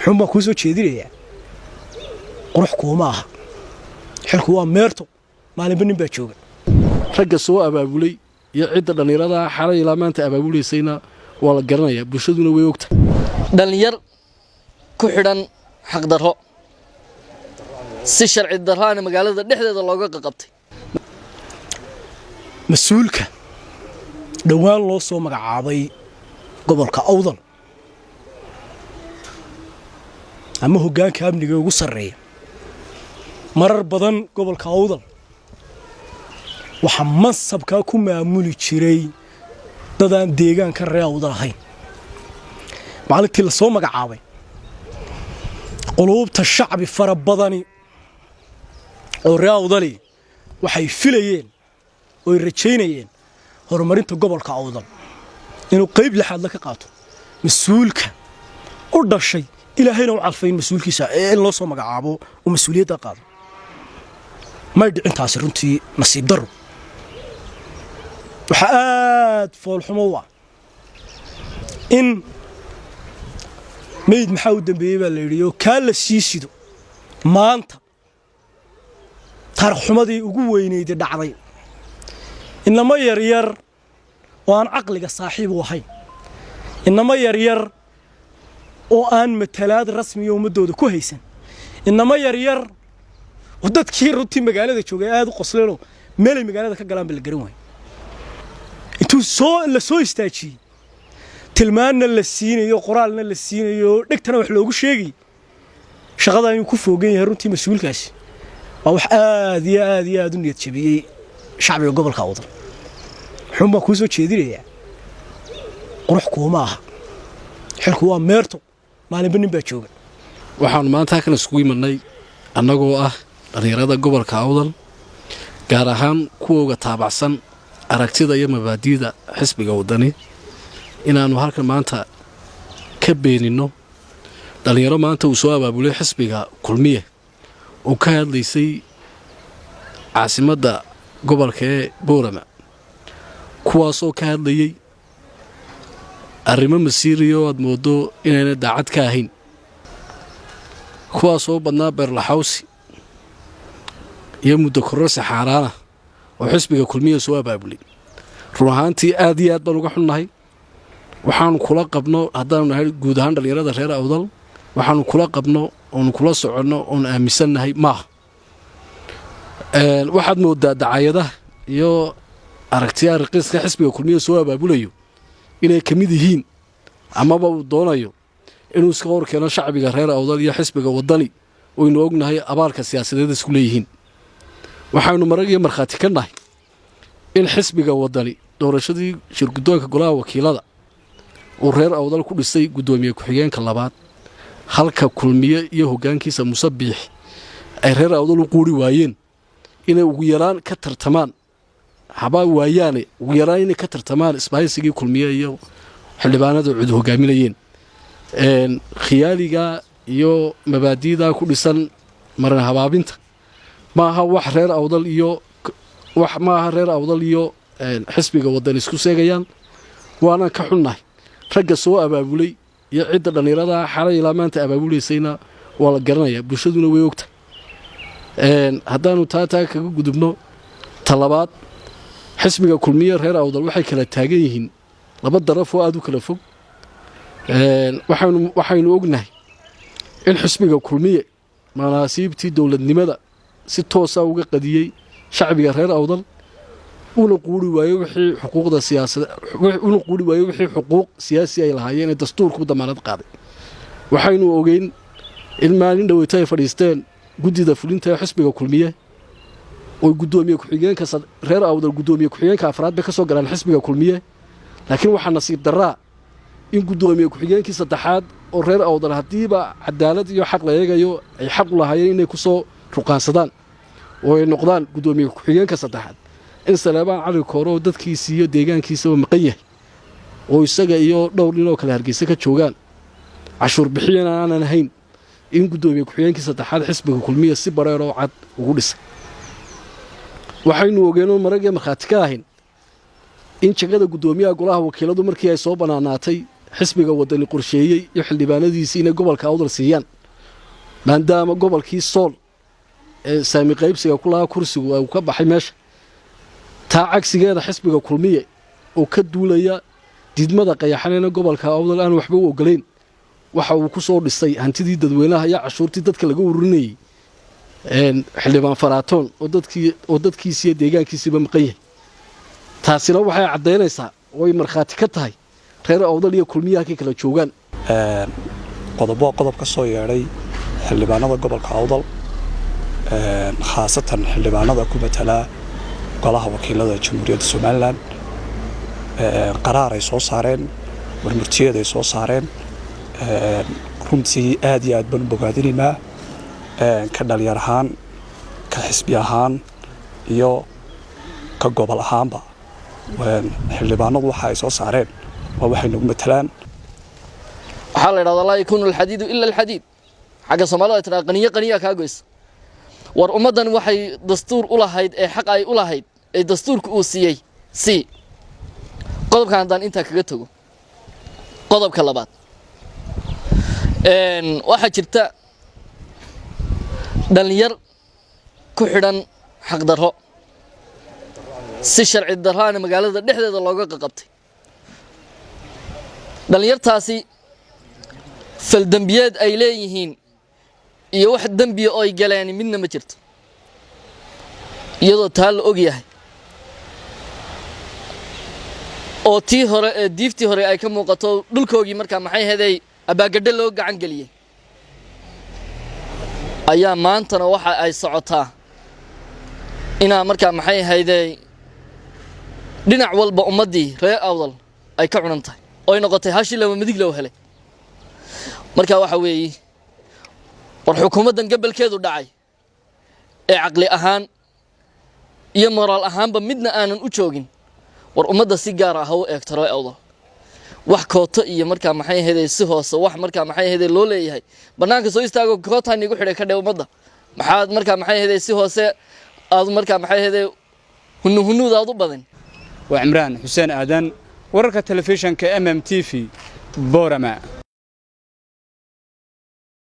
Wuxuun baan kuu soo jeedinayaa: qurux kuuma aha, xilku waa meerto, maalinba nin baa jooga. Ragga soo abaabulay iyo cidda dhallinyarada xalay ilaa maanta abaabulaysayna waa la garanayaa, bulshaduna way ogtahay. Dhallinyar ku xidhan xaqdarro, si sharci darraana magaalada dhexdeeda looga qaqabtay. Mas-uulka dhowaan loo soo magacaabay gobolka Awdal ama hoggaanka amniga ugu sarreeya, marar badan gobolka Awdal waxaa mansabkaa ku maamuli jiray dadaan deegaanka ree Awdal ahayn. Maalintii la soo magacaabay, quluubta shacbi fara badani oo ree Awdali waxay filayeen ooy rajaynayeen horumarinta gobolka Awdal inuu qayb lixaadla ka qaato mas-uulka u dhashay. Ilaahayna u calfay in mas-uulkiisa in loo soo magacaabo uu mas-uuliyadda qaado. May dhicin taasi. Runtii nasiib darro, waxaa aad foolxumo u ah in meyd maxaa u dambeeyey baa la yidhi oo kaa la sii sido. Maanta taariikh xumadii ugu weynayda dhacday, inamo yaryar oo aan caqliga saaxiib u ahayn, inamo yaryar oo aan matalaad rasmiya ummaddooda ku haysan, inamo yaryar oo dadkii runtii magaalada joogay aad u qosleenoo meelay magaalada ka galaan ba la garan waayey, intuu soo la soo istaajiyey, tilmaanna la siinayo, qoraalna la siinayo, dhegtana wax loogu sheegay shaqadan inuu ku foogan yahay. Runtii mas-uulkaasi waa wax aad iyo aad iyo aad u niyad jabiyey shacbiga gobolka Awdal. Wuxuun baan kuu soo jeedinayaa: qurux kuuma aha, xilku waa meerto, maalinba nin baa jooga. Waxaanu maanta halkan iskugu imanay annagoo ah dhallinyarada gobolka Awdal, gaar ahaan kuwooga taabacsan aragtida iyo mabaadi'da xisbiga Waddani, inaannu halkan maanta ka beeninno dhallinyaro maanta uu soo abaabulay xisbiga Kulmiye oo ka hadlaysay caasimadda gobolka ee Boorama, kuwaasoo ka hadlayey arrimo masiiriya oo aad mooddo inayna daacad ka ahayn, kuwaasoo badnaa beerlaxawsi iyo muddo kororsi xaaraana oo xisbiga Kulmiya soo abaabulay. Run ahaantii aad iyo aad baan uga xunnahay. Waxaanu kula qabno, haddaanu nahay guud ahaan dhallinyarada reer Awdal, waxaanu kula qabno oonu kula soconno oonu aaminsannahay maaha. Waxaad moodaa dacaayadaha iyo aragtiyaha raqiiska xisbiga Kulmiya soo abaabulayo inay ka mid yihiin, amaba uu doonayo inuu iska hor keeno shacbiga reer Awdal iyo xisbiga Waddani, oynu ognahay abaalka siyaasadeed isku leeyihiin. Waxaynu marag iyo markhaati ka nahay in xisbiga Waddani doorashadii shirguddoonka golaha wakiilada uu reer Awdal ku dhisay guddoomiye ku-xigeenka labaad, halka Kulmiye iyo hoggaankiisa Musabiix ay reer Awdal u quuri waayeen inay ugu yaraan ka tartamaan, habaa waayaane, ugu yaraan inay ka tartamaan isbahaysigii Kulmiye iyo xildhibaanada cud hogaaminayeen. Khiyaaliga iyo mabaadi'daa ku dhisan maran habaabinta maaha wax reer Awdal iyo wax maaha reer Awdal iyo xisbiga Waddan isku seegayaan, waanaan ka xunnahay. Ragga soo abaabulay iyo cidda dhallinyarada xalay ilaa maanta abaabulaysayna waa la garanayaa, bulshaduna way ogtahay. Haddaanu taa kaga gudubno, talabaad, xisbiga Kulmiye reer Awdal waxay kala taagan yihiin laba daraf oo aada u kala fog. Waxaynu ognahay in xisbiga Kulmiye manaasiibtii dowladnimada si toosa uga qadiyey shacbiga reer Awdal, una quuri waayo wixii xuquuqda siyaasad una quuri waayo wixii xuquuq siyaasi ay lahaayeen ee dastuurku damaanad qaaday. Waxaynu ogeyn in maalin dhaweyto ay fadhiisteen guddida fulinta ee xisbiga Kulmiye oo guddoomiye ku-xigeenka reer Awdal, guddoomiye ku-xigeenka afraad bay ka soo galaan xisbiga Kulmiye, laakiin waxaa nasiib darraa in guddoomiye ku-xigeenkii saddexaad oo reer Awdal, haddiiba cadaalad iyo xaq la eegayo, ay xaq u lahaayeen inay ku soo ruqaansadaan oo ay noqdaan guddoomiye ku-xigeenka saddexaad, in Saleebaan Cali Koore oo dadkiisi iyo deegaankiisaba maqan yahay oo isaga iyo dhowr nin oo kale Hargeysa ka joogaan, cashuur bixiyana aanan ahayn, in guddoomiye ku-xigeenkii saddexaad xisbiga Kulmiya si bareer oo cad ugu dhisay. Waxaynu ogeenoo marag iyo markhaati ka ahayn in jagada guddoomiyaha golaha wakiiladu markii ay soo bannaanaatay Xisbiga Waddani qorsheeyey iyo xildhibaanadiisii inay gobolka Awdal siiyaan, maadaama gobolkii Sool ee saami qaybsiga ku lahaa kursigu uu ka baxay meesha. Taa cagsigeeda, xisbiga Kulmiye oo ka duulaya diidmada qayaxanayna gobolka Awdal aan waxba u ogolayn, waxa uu ku soo dhisay hantidii dadweynaha iyo cashuurtii dadka laga ururinayay xildhibaan Faraatoon oo dadkii oo dadkiisiiyo deegaankiisiiba maqan yahay. Taasina waxay caddaynaysaa oo ay markhaati ka tahay reer Awdal iyo Kulmiye halkay kala joogaan. Qodobo qodob ka soo yeedhay xildhibaanada gobolka Awdal, khaasatan xildhibaanada ku matalaa Golaha Wakiilada Jamhuuriyadda Somaliland, qaraar ay soo saareen, warmurtiyeed ay soo saareen, runtii aad iyo aad baan u bogaadinaynaa, ka dhalinyar ahaan, ka xisbi ahaan iyo ka gobol ahaanba. Xildhibaanadu waxa ay soo saareen waa waxay nagu matalaan. Waxaa la idhahdaa: "Laa yakuunu alxadiidu ila alxadiid." Xagga Soomaalida ay tidhahda: "Qaniyo qaniyaa kaa goysa." War ummaddan waxay dastuur u lahayd ee xaq ay u lahayd ee dastuurka uu siiyey si qodobkan haddaan intaa kaga tago, qodobka labaad, waxaa jirta dhalinyar ku xidhan xaqdarro, si sharci darraana magaalada dhexdeeda looga qaqabtay. Dhalinyartaasi faldembiyeed ay leeyihiin iyo wax dembiya oo ay galeen midna ma jirto. Iyadoo taa la og yahay oo tii hore ee diiftii hore ay ka muuqato, dhulkoogii markaa maxay heday abaagadhe loo gacan geliyey, ayaa maantana waxa ay socotaa inaa markaa maxay haydey dhinac walba ummaddii reer Awdal ay ka cunan tahay oo ay noqotay hashii laba midig loo helay. Marka waxa weeye, war xukuumaddan gabalkeedu dhacay ee caqli ahaan iyo moraal ahaanba midna aanan u joogin, war ummadda si gaar ah ha u eegto reer Awdal. Wax kooto iyo markaa maxay ahaydey si hoose, wax markaa maxay ahaydey loo leeyahay bannaanka soo istaago, kootaan igu xidhay ka dhe ummadda. Maxaad markaa maxay ahaydey si hoose aad markaa maxay ahaydey hunu hunuud aad u badin? Waa Cimraan Xuseen Aadan, wararka telefishanka MMTV, Boorama.